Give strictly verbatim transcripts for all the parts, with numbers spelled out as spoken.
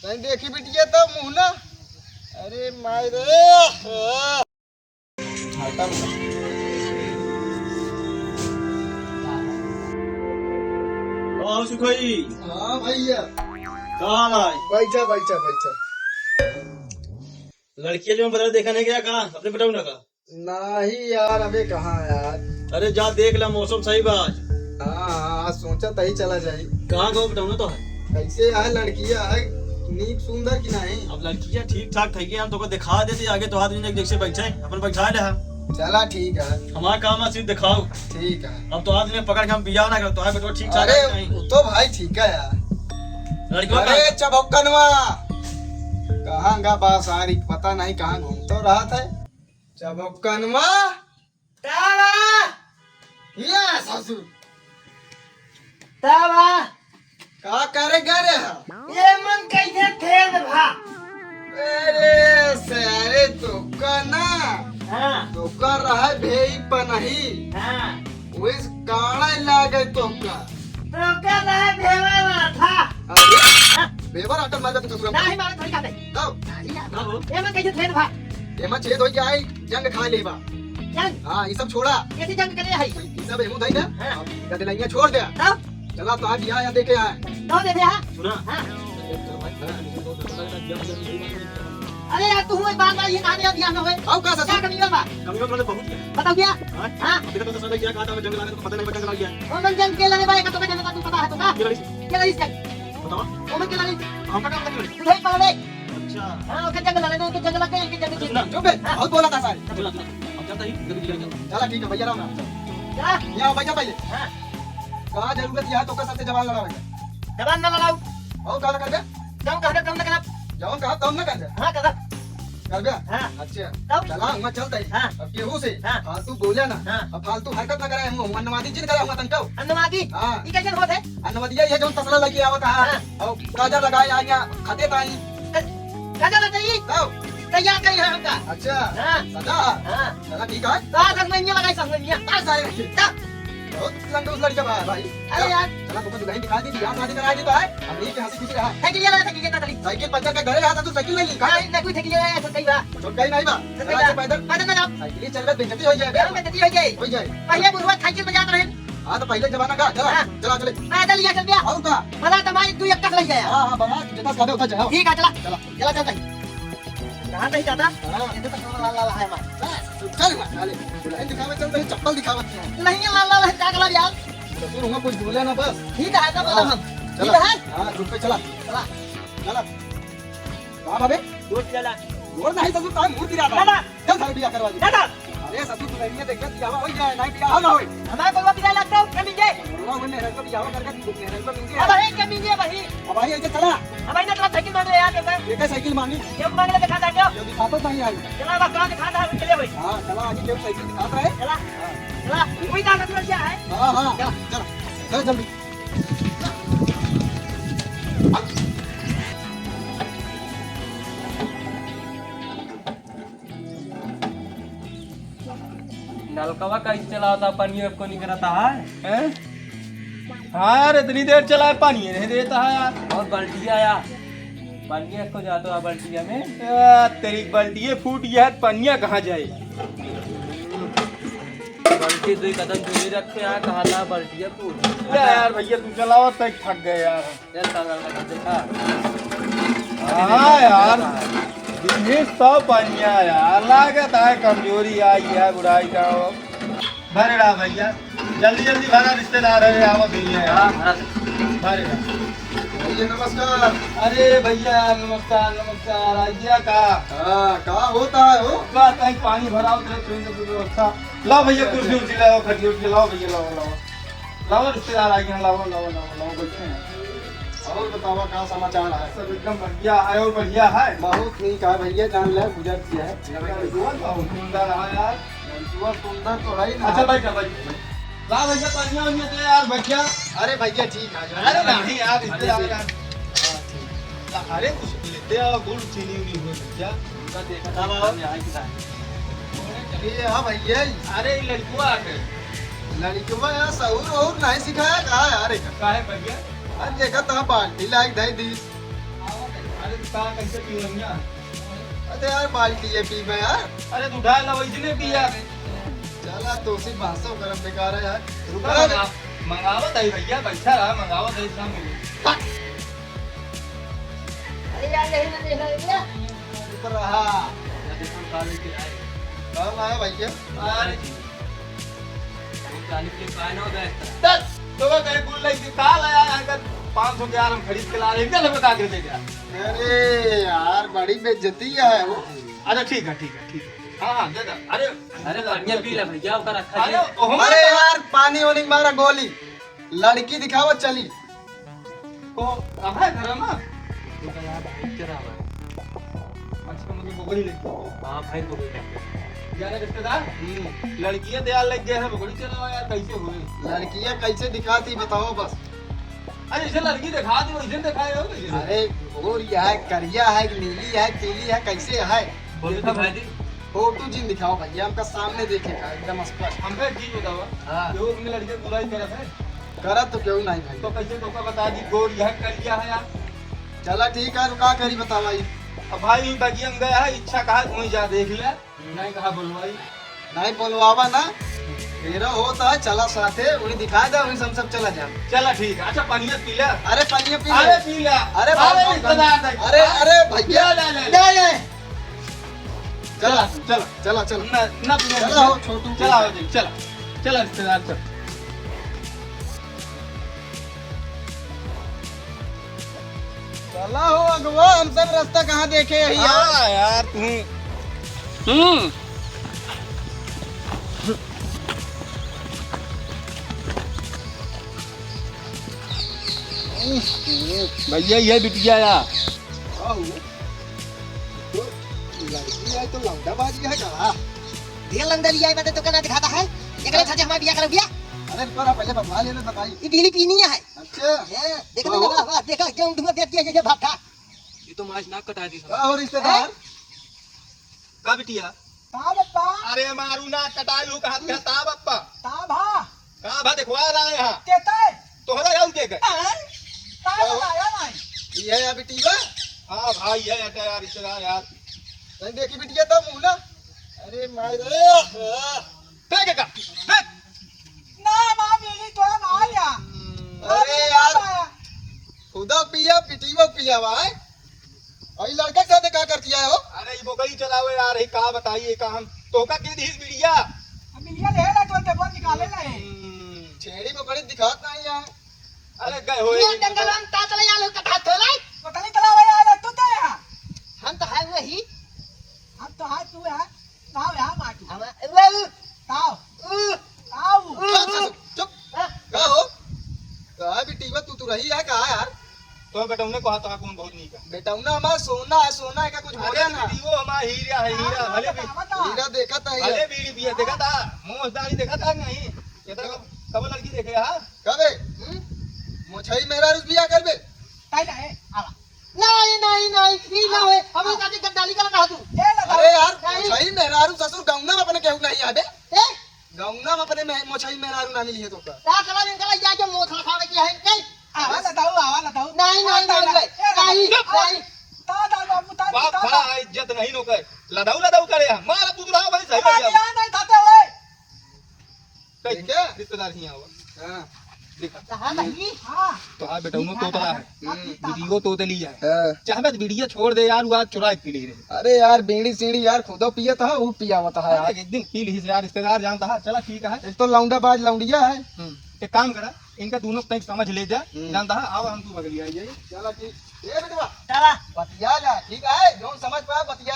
तनी देखी बिटिया तो मुँह ना। अरे माई रे। हटा ना। आओ सुखई। हाँ भैया। का हाल है? बैठा, बैठा, बैठा। लड़किया जो बता देखा नहीं गया का? अपने पटाऊ ना का? नाही यार, अबे कहाँ यार। अरे जा देख ला, मौसम सही बा आज। हाँ, हाँ, आज सोचा तही चला जाई। कहाँ गो पटाऊ ना तो है? कैसे यार, लड़किया है, नीक सुंदर की नहीं? अब लड़किया ठीक ठाक थई, हम तोका दिखा देते आगे, तो आदमी ने जैसे बैठे, अपन बैठा ले हम। चला ठीक है। हमारा काम है सिर्फ दिखाओ। ठीक है। अब तो आदमी पकड़ के हम बियाह ना करते, तो है बेटवा ठीक ठाक अरे, है कि नहीं? वो तो भाई ठीक है यार। लड़किया अरे, का चबोकनवा, कहाँ गा बा सारी, पता नहीं कहाँ घूमतो रहत है। चबोकनवा। तावा। या ससुर। तावा। का करे गा रे हा? ये मन कैसे थेद भा? अरे सारे तोका ना। हाँ। तोका रहा भेई पनही। हाँ। वैस काड़ा लागे तोका। तोका रहा भेवा ना था। अरे, हाँ। भेवा आटा मार दे तू ससुर। नाही मारे थोड़ी खाते। तब? नाही यार। तब? ये मन कैसे थेद भा? ये मन छेद होई जाए, जंग खा लेबा। जंग? हाँ, ये सब छोड़ा। कैसे जंग करे है? ये सब एमू धई दे। हाँ। गदलैया छोड़ दे। तब? चला तो आज यहाँ, यहाँ देखे आए। तो देखे हाँ? सुना। हाँ। अरे यार, तू हुए बार बार ये कहानी अब यहाँ में हुए। आओ का ससुर? क्या कमी बा? कमी बा तो बहुत है। बताओ क्या? हाँ? हाँ। देखो तो ससुर ने क्या कहा था, जंग लगा तो पता नहीं, जंग लग गया। वो मन जंग के लड़े बा, एक तो का जंग का तू पता है तो का? क्या लड़ी? क्या लड़ी जंग? बताओ। वो मन के लड़ी? हमका काम करने लड़ी। उधर ही पकड़े। अच्छा। हाँ, ओके जंग लड़े, ओके जंग लग गए, इनके जंग जीत सुना। गए। चुप बे, हाँ। बहुत बोला था सारे। चला, चला। अब चलता ही, जल्दी चला, चला। चला, ठीक है भैया, राम राम। चला। यहाँ बैठा पहले। हाँ। का जरूरत यह है, तो का सबसे जबान लड़ा भैया? जबान ना लड़ाऊ। और का कर दे? जौन कहबे, तौन ना करब। जौन कहब, तौन ना कर दे। हाँ, करब। कर दे? हाँ। अच्छा। तब? चला, हुआ चलता ही। हाँ। अब केहू से हाँ। फालतू बोले ना। हाँ। अब फालतू हरकत ना करे, हम, हम अन्नवादी जिन करे, हुआ तनको। अन्नवादी? हाँ। ई कैसन होत है? अन्नवादिया ये जौन तसला लगी आवत है। हाँ। और काजर लगाए आई, यहाँ खाते ताई। क-, काजर लगाई? तब? तैयार करी है हमका। अच्छा। हाँ। सदा? हाँ। चला, ठीक है। का संगमिया लगाई, संगमिया? का सारे? तब? बहुत लंडूस लड़का बा भाई। अरे यार। चला, तुमको दुल्हन दिखा दी, बियाह शादी करा दी तो है। अब यही के हंसी खुशी रहा। साइकिल ले ला, साइकिल ले ला, साइकिल। साइकिल पंचर का घरे रहा था, तू साइकिल नहीं ली। हाँ, नहीं, कोई साइकिल ले ला, छोटका ही बा। छोटका ही नहीं बा। चला, पैदल। पैदल ना जाओ। साइकिल चल रहा, बेइज्जती हो जाए। चल, बेइज्जती हो जाए। हो जाए। पहले बुढ़वा साइकिल बजात रहे। हाँ, तो पहले जमाना का, चला, हाँ। चला, चले। पैदल लिया चल दिया। और का? बना तो माई, तू एक कस ले जाए। हाँ, हाँ, बना, जितना खाबे उतना जाओ। ठीक है, चला। चला। चला, चलता ही। कहाँ नहीं जाता? हाँ। ये तो कौन लाल लाल है हमारा? बस, चल, चल, चल। दुल्हन दिखावे चल, तो चप्पल दिखावत है। नहीं, ये लाल लाल है, क्या कलर यार? तो तू वहाँ कुछ बोले ना बस। ठीक है, ना बोला हाँ। हम। चला। ठीक है? हाँ, रुक पे चला। चला। चला। कहाँ बाबे? रोड चला। रोड नहीं, ससुर, तार मुंह गिरा था। दादा। चल, सारे बिया करवा दी। दादा। अरे ससुर, तू नहीं है, देख, बियाह हो जाए, नहीं बियाह ना होए। हमारे बउआ बियाह लगता है, कमी जे। बउआ होए, मेहरारू को बियाह करके, मेहरारू को मिल गया। अब है, कमी जे वही। अब भाई, ऐसे चला। अब भाई, ना, चला, साइकिल मांग ले यार, देखा। ये क्या साइकिल मांगी? ये मांग ले, दिखा दे, क्यों? ये दिखा तो नहीं आई। चला, बस, कहाँ दिखा दे, हम चले भाई। हाँ, चला, आगे क्यों साइकिल दिखाता है? चला। हाँ। चला, वही कहाँ का क्या है? हाँ, हाँ, चला। चला, चला, जल्दी। नलकवा कैसे चलावता, पानी अब को निकलता है? हैं? हाँ यार, इतनी देर चला है, पानी नहीं देता है यार। और बाल्टिया आया, पानी अब को जाता है बाल्टिया में। आ, तेरी बाल्टिया फूट गया है, पानिया कहाँ जाए? बाल्टी दो कदम दूरी रखे हैं, कहाँ था बाल्टिया फूट? अरे यार भैया, तू चलाओ, तक थक गए यार। चल, चल, चल, चल, देखा। हाँ यार, दिनेश तो बढ़िया यार, लागत है कमजोरी आई है बुढ़ाई का। भरे रहा भैया, जल्दी जल्दी भरा, रिश्तेदार है, आवत ही है। हाँ, भरा। भरे रहा। भैया नमस्कार। अरे भैया नमस्कार, नमस्कार। आइया का? हाँ, का होता है हो? बस कहीं पानी भरा उतरे, पीने की व्यवस्था। लाओ भैया, कुर्सी उर्सी लाओ, खटिया उटिया लाओ भैया, लाओ, लाओ। लाओ रिश्तेदार आ गए हैं, लाओ, लाओ, लाओ, लाओ, बैठे हैं। और बतावा, का समाचार है? सब एकदम बढ़िया है और बढ़िया है। बहुत ठीक है भैया, जान ले, गुजर किया है। लड़कुआ बहुत सुंदर है यार। लड़कुआ सुंदर तो है ही ना। अच्छा, बैठ जा, बैठ जा। ला भैया, बढ़िया, बढ़िया दे यार, बैठ जा। अरे भैया, ठीक है। अरे नहीं यार, रिश्तेदार यार। हाँ, ठीक। अरे कुछ लेते आओ, गुड़ चीनी उनी हो भैया। उनका देखा था, यहाँ की था। अरे हाँ भैया। अरे लड़कुआ आ गए। लड़कुआ यार, सहूर वहूर नहीं सिखाया का यार? काहे भैया? अरे देखा था, बाल्टी लायक धई दी। अरे का, कैसे पीवनिया? अरे यार, बाल्टी ये पीबे यार। अरे, तू उठा ला, वैसे नहीं पी यार। चला, तो सी बासो गरम बेकार है यार। रुका अरे, रे। मंगा-, मंगावत है भैया, बैठा रहा, मंगावत है, सामने। अरे यार, यही ना, यही ना, यही ना। ऊपर रहा। कहाँ लाया भैया? अरे जी। वो चालीस के पाए ना हो गए। दस, तो वो कहे कुल लइके का लाया है, अगर पाँच सौ के यार हम खरीद के ला रहे हैं, चलो बता के दे दिया। अरे यार, बड़ी बेइज्जती है वो। अच्छा, ठीक है, ठीक है, ठीक है। हाँ, हाँ, दे दे। अरे, अरे, पानी पी ले भैया, ओकर रखा अरे, है। ओहो, अरे यार, पानी होने के मारा गोली। लड़की दिखावा चली। तो कहाँ है घर में? तो यार, भाई के रहा है। अच्छा, मतलब, बगड़ी लेके। हाँ, भाई, बगड़ी लेके। यार, रिश्तेदार, हम्म। लड़कियाँ तैयार लग गए हैं, बगड़ी चलावा यार, कैसे हुए? लड़कियाँ कैसे दिखाती, बताओ बस। अरे, जैसे लड़की दिखा दी, वैसे दिखाए हो, कैसे? अरे, गोरिया है, करिया है, नीली है, पीली है, कैसे है? फोटो दिखा दी। फोटो जिन दिखाओ भैया, हमका सामने देखे का, एकदम स्पष्ट। हमका एक चीज बताओ, हाँ। जो अपने लड़के बुराई करत है? करत तो क्यों नहीं भाई? तो कैसे तोका बता दी, गोर यह कर लिया है यार? चला ठीक है, तो का करी बतावा ई? अब भाई, ई बगिया में गया है, इच्छा कहा, वहीं जा देख ले, नहीं कहा बोलवाई। नहीं बोलवावा ना, मेरा होता है, चला साथे, उन्हें दिखा दे, उन्हें हम सब चला जा। चला ठीक है, अच्छा पनिया पी ले। अरे पनिया पी ले। अरे पी ले। अरे अरे बाप रे, रिश्तेदार देख। अरे, अरे भैया। ले, ले, ले, ले। ले, ले। चला, चला, चला, चला। ना, ना, चला हो, छोटू। चला हो जी, चला। चला, रिश्तेदार, चल। चला हो अगवा, हम सब रास्ता कहाँ देखे यही यार? हाँ यार, तू। हम्म। भैया, ये बिटिया या। आओ। तो लड़की है तो लौंडा बाजी है का? ये लौंडा लिया है, मैं तो कना दिखाता है। एकरे साथे हमार बियाह करा बियाह। अरे, रुको ना, पहले बतवा लेना, बताई। ये बीड़ी पीनी है। अच्छा। ये, देखो, वाह। देखो, वाह, वाह, देखो, एकदम धुआं फेंक दिया, जैसे भाप था। ये तो मांस नाक कटा दी। का हो रिश्तेदार? हैं? का बिटिया? का बप्पा? अरे मारू ना कटाई हूँ, कहा था, का बप्पा? का भा? का भा देखवा रहा है यहाँ? के तय? तोहरा और के के? हैं? का का हो? बताया नहीं? ये है बिटिया? हाँ भाई, ये है यार, रिश्तेदार यार। नहीं देखी बिटिया तब मुँह ना? अरे माई रे। फेंक का, फेंक। ना, माँ, बीड़ी तो ना आया। अरे यार, खुदा पिया, पिटीवा पिया भाई। और ये लड़का के साथ का करती है हो? अरे, ये बोकरी चलावे यार, ये का बताइए का हम, तोहका के दीस बीड़िया? हम बीड़िया ले ला, तो बोल निकाले ला है। हम्म, छेड़ी बोकरी दिखात नहीं है। अरे, गए होए ये नहीं जंगल पता। हम ता चले यार, कथा थोलाई। पता नहीं चला भाई, आ तू तो है। हम तो है वही। हम तो है, तू है। ताव यहाँ माटी। हम, वो, ताव। उ, ताव। उ, हाँ, उ। चुप। हाँ। का हो? का बिटिया, तू, तू रही है का यार? तो बेटौने कहा तो कौन बहुत नीक है। बेटौना हमार सोना है, सोना है का कुछ अरे बोले ना। बिटियो हमार हीरा है, हीरा। हाँ, भले भी बतावा तो। हीरा देखा था, हीरा। भले बीड़ी पिया देखा था, मोसदारी देखा था नहीं। ये तो कब, कब लड़की देखे यार? कबे? हम्म? मोछई मेहरारू बियाह करबे? ताई ना है, आवा। नहीं, नहीं, नहीं, ई ना होए। हमें हाँ। जाके गद्दारी करा कहा तू। ए, लगा। अरे यार, नहीं। मोछई मेहरारू ससुर गौना में अपने केहू नहीं आबे। ए? गौना में अपने में-, मोछई मेहरारू ना मिली है तो का? ता चला इनका लग जाके मोथा खावे की है, नहीं? आवा लदाऊ, आवा लदाऊ। नहीं, नहीं, आ, नहीं, ताई नहीं, ना। ए, नहीं, लदाऊ। नहीं। ता, ता, बाबू, ता, बाप ता, खड़ा ता। है, इज्जत नहीं नो कर। लदाऊ, लदाऊ करे है। मारा पुतला भाई सही आ, भैया। नहीं, नहीं, था, था, ओए। कहीं ठीक है। रिश्तेदार ही आवा। हाँ। देखा। कहाँ नहीं? हाँ। तो हाँ, बेटा, उन्हों तोतला है। हम्म। वीडियो तोतली है। हाँ। चाहबे तो वीडियो छोड़ दे यार, वो आज चुरा के पी ले रहे। अरे यार, बीड़ी सीड़ी यार, खुदो पियत है, वो पियावत है यार। अरे, एक दिन पी ली यार, रिश्तेदार जानता है। चला, ठीक है। एक तो लौंडा बाज लौंडिया है। हम्म। एक काम करा, इनका दोनों को तनिक समझ ले जा, हम्म। जानता है, आओ हम तू बगलिया आई जाइए। चला, ठीक। ए बेटवा, चला। बतिया जा, ठीक है, जौन समझ पाए बतिया।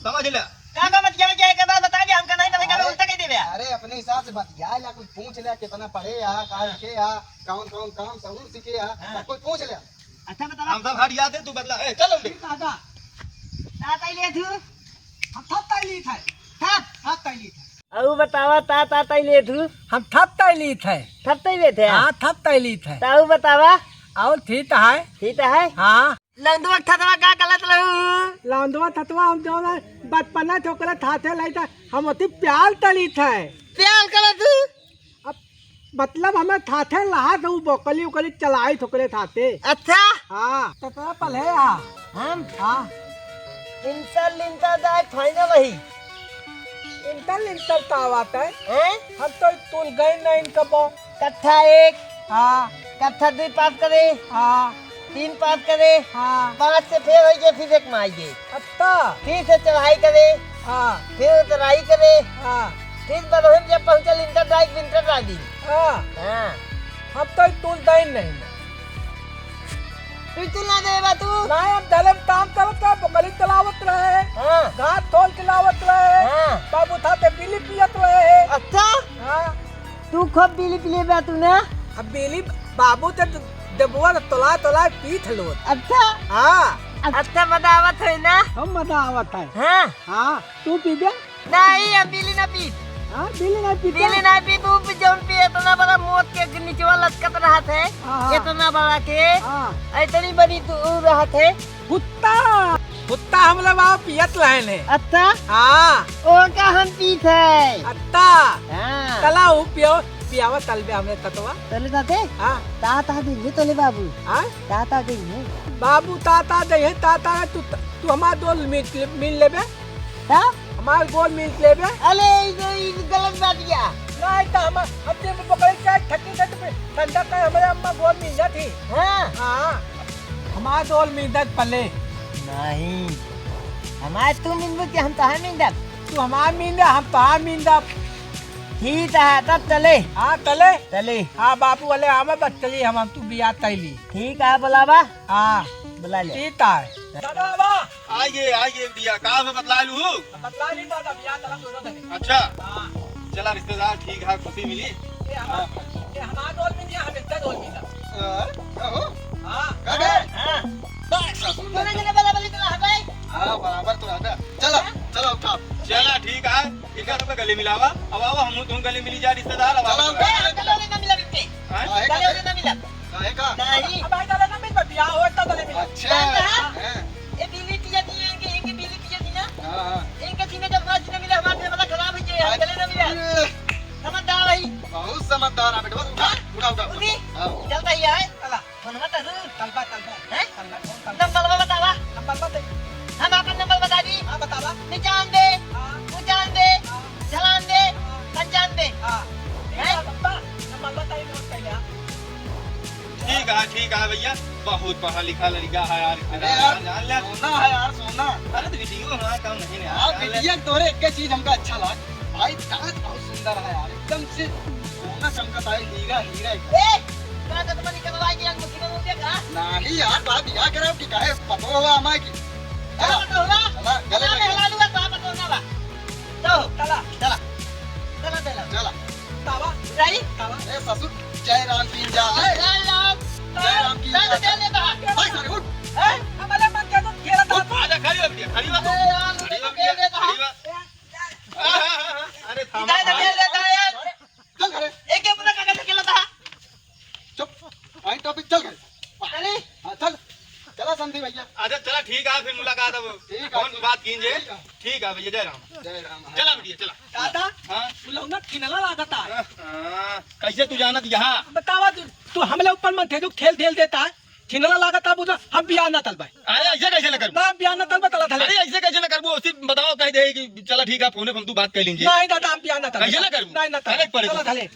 समझ ले। का का बतिया में क्या है, के बाद बता दे, हमका नहीं पता, अरे, उल्टा कह देबे। अरे, अपने हिसाब से बतिया ला, कुछ पूछ ले, कितना पढ़े आ, का लिखे आ, कौन कौन काम सहूर सीखे आ, हाँ। सब कुछ पूछ ले। अच्छा, बता। हम सब हट जाते, तू बदला, ए, चल उनके। दादा, ता ताई ले तू। हम थप ताई ली था। थप, थप ताई ली था। अउ बतावा, ता, ता, ताई लेत हू? हम थप ताई लीत है। थप ताई लेत है? हाँ, थप ताई लीत है। ताऊ बतावा। अउ ठीक है। ठीक है? हाँ। लौंदवा थतवा का गलत लहू? लौंदवा थतवा हम जौन है, बचपना से ओकरे थाथे लाई था, हम ओती प्याल तलीत है। प्याल करत हू? अब मतलब हमें थाथे लहा तो उ बोकली उकली चलाई थोकरे थाथे। अच्छा। हाँ। तो तोरा पल्हे आ। हम? हाँ। इंटर लिंटर जाए फाइनल ही। इंटर लिंटर का बात है? हैं? हम तो तुल गए ना इनका बो। कत्था एक। हाँ। कत्था दुई पास करे। हाँ। तीन पास करे। हाँ। पाँच से फेल होइके फिर एक में आइए। अच्छा। फिर से चढ़ाई करे। हाँ। फिर उतराई करे। हाँ। फिर बरहुम जब पहुँचल इंटर डाइक, इंटर डाइक। हाँ। हाँ। हम तो तुल दाइन नहीं। तू तुल ना दे बा तू। ना, हम दलम काम करत रहे, बकरी चलावत रहे। हाँ। घास तोल के लावत रहे। हाँ। बाबू था ते बीड़ी पियत रहे। अच्छा। हाँ। तू खूब बीड़ी पिले बा तू ना? अब बीड़ी बाबू ते डबुआ तोला तोला पीत लो। अच्छा। हाँ। अच्छा, मजा आवत है ना? हम मजा आवत है। हाँ। हाँ, तू पीबे? नहीं, हम बीड़ी ना पीत। हाँ, बीड़ी ना पीत। बीड़ी ना पीत, उ भी जौन पी इतना बड़ा मौत के निचवा लटकत रहत है, हाँ, हाँ। इतना बड़ा के, हाँ। इतनी बड़ी तू रहत है। कुत्ता, कुत्ता हम लोग बाबा पियत रहन है। अच्छा? हाँ। ओका हम पीत है। अच्छा। हाँ। तला उ पियो, पियावा तलबे हमरे ततवा। तले ताते? हाँ। ता ता दे, ये तले बाबू। हाँ? ता ता दे, ये। बाबू ता ता दे, ये ता ता, तू, तू हमार दोल मिल, मिल लेबे। का? हमार गोल मिल लेबे। अरे, ई तो, ई तो गलत बात किया। नहीं तो हम, हम जब पकड़े चाहे ठगी से तो ठंडा का हमारे अम्मा गोल मिल जाती। हाँ। हाँ। हमार गोल मिल जात पले। नहीं। हमार तू मिलबू कि हम तोहार मिल जाब? तू हमार मिल जा, हम तोहार मिल जाब। ठीक है, तब चले। हाँ, चले। चले। हाँ, बाबू वाले, हाँ, बस चली, हम, हम तू बिया तैली। ठीक है, बुलावा। हाँ। बुला ले। ठीक है। दादा, बाबा। आइए, आइए भैया, का हो बतला लू? बतला नहीं पाता भैया, चला दोनों जने। अच्छा। हाँ। चला रिश्तेदार, ठीक है, खुशी मिली। ये हमार, हाँ। ये हमार डोल में नहीं, हम इतना डोल में था। हाँ, का हो? हाँ। का गए? हाँ। बस, सुन। दोनों जने बराबर इतना हटाई। हाँ, बराबर तो रहता। चला, हाँ। चला उठा। चला, ठीक है, इनका सबका गले मिलावा। अब आओ, हम तुम गले मिली जा रिश्तेदार, अब चला, आओ। उठा। गले ना मिला बिट्टे। हाँ? काहे का? गले ना मिला। काहे का? नहीं। अब भाई गले ना मिल, बियाह हो, इतना गले मिला। अच्छा। हाँ। हाँ। ये बीड़ी पिया थी, इनके, इनके बीड़ी पिया थी ना। हाँ, हाँ। इनके सीने जब हमारे सीने मिले, हमारा दिमाग खराब हो जाए, हम गले ना मिला। अरे। समझदार भाई। बहुत समझदार है बेटवा। उठा, उठा, उठा, उठा। उठी? हाँ। चलता ही है। चला। फोन मत करू। तलबा, तलबा। हैं? तलबा, फोन तलबा। नंबर बतावा। नंबर बता। हम आपन नंबर बता दी। हाँ, बतावा। निचानबे, हाँ। उचानबे, हाँ। चलानबे, हाँ। पंचानबे। हाँ। हैं? नंबर बता, नंबर बता, ये नोट कर लिया। ठीक है, ठीक है भैया, बहुत पढ़ा लिखा लड़का है यार। अरे यार, जान ले। सोना है यार, सोना। अरे तो वीडियो हमारा काम नहीं ना यार, यार। वीडियो तोरे एक चीज हमका अच्छा लाग, भाई दांत बहुत सुंदर है यार, एकदम से सोना चमकता है, हीरा, हीरा एकदम। ए, का तो तुम्हारी कलवाई की अंगूठी में मुझे कहा? नहीं यार, बात बियाह कराओ कि काहे पतो हुआ हमारे की? चला, चला, पतो हुआ? चला, गले कहाँ लग गया। पहला लुआ, कहाँ पतो हुआ बा? तो, चला। चला। चला, चला। चला। तावा। जाई? तावा। ए ससुर, जय राम की जय। जय राम। जय राम की जय। जय। जय। भाई सारे उठ। हैं? हमारे मन के तो खेला था। उठ। आजा, खड़ी हो बिटिया, खड़ी हो तू। जय राम। खड़ी हो बिटिया, खड़ी हो। अरे थामा इधर भाई। खेल लेता है यार। चल घरे। एक ही अपना काका से खेला था। चुप। आई टॉपिक, चल घरे। अरे। हाँ, चल। चला समधी भैया। अच्छा, चला ठीक है, फिर मुलाकात अब। ठीक है, फोन पे ठीक। बात कीजिए। ठीक है। ठीक है भैया, जय राम। जय राम। चला बिटिया, चला। दादा, हाँ? फुलौना खिनला लागता है। हाँ, कैसे तू जानत यहाँ? बतावा तू, तू हमले ऊपर मन थे जो खेल खेल देता है। खिनला लागता है, बुझा, हम बियाह ना तलबाई। अरे ऐसे कैसे न करबू? ना, बियाह ना तलबा, तला तले। अरे ऐसे कैसे न करबू? उसी बताओ, कह दे कि चला ठीक है, फोने पर हम तू बात कर लीजिए। नहीं दादा, हम बियाह ना तलबा। कैसे न करबू? नहीं, ना तलबा। अरे परे तला तू। तले।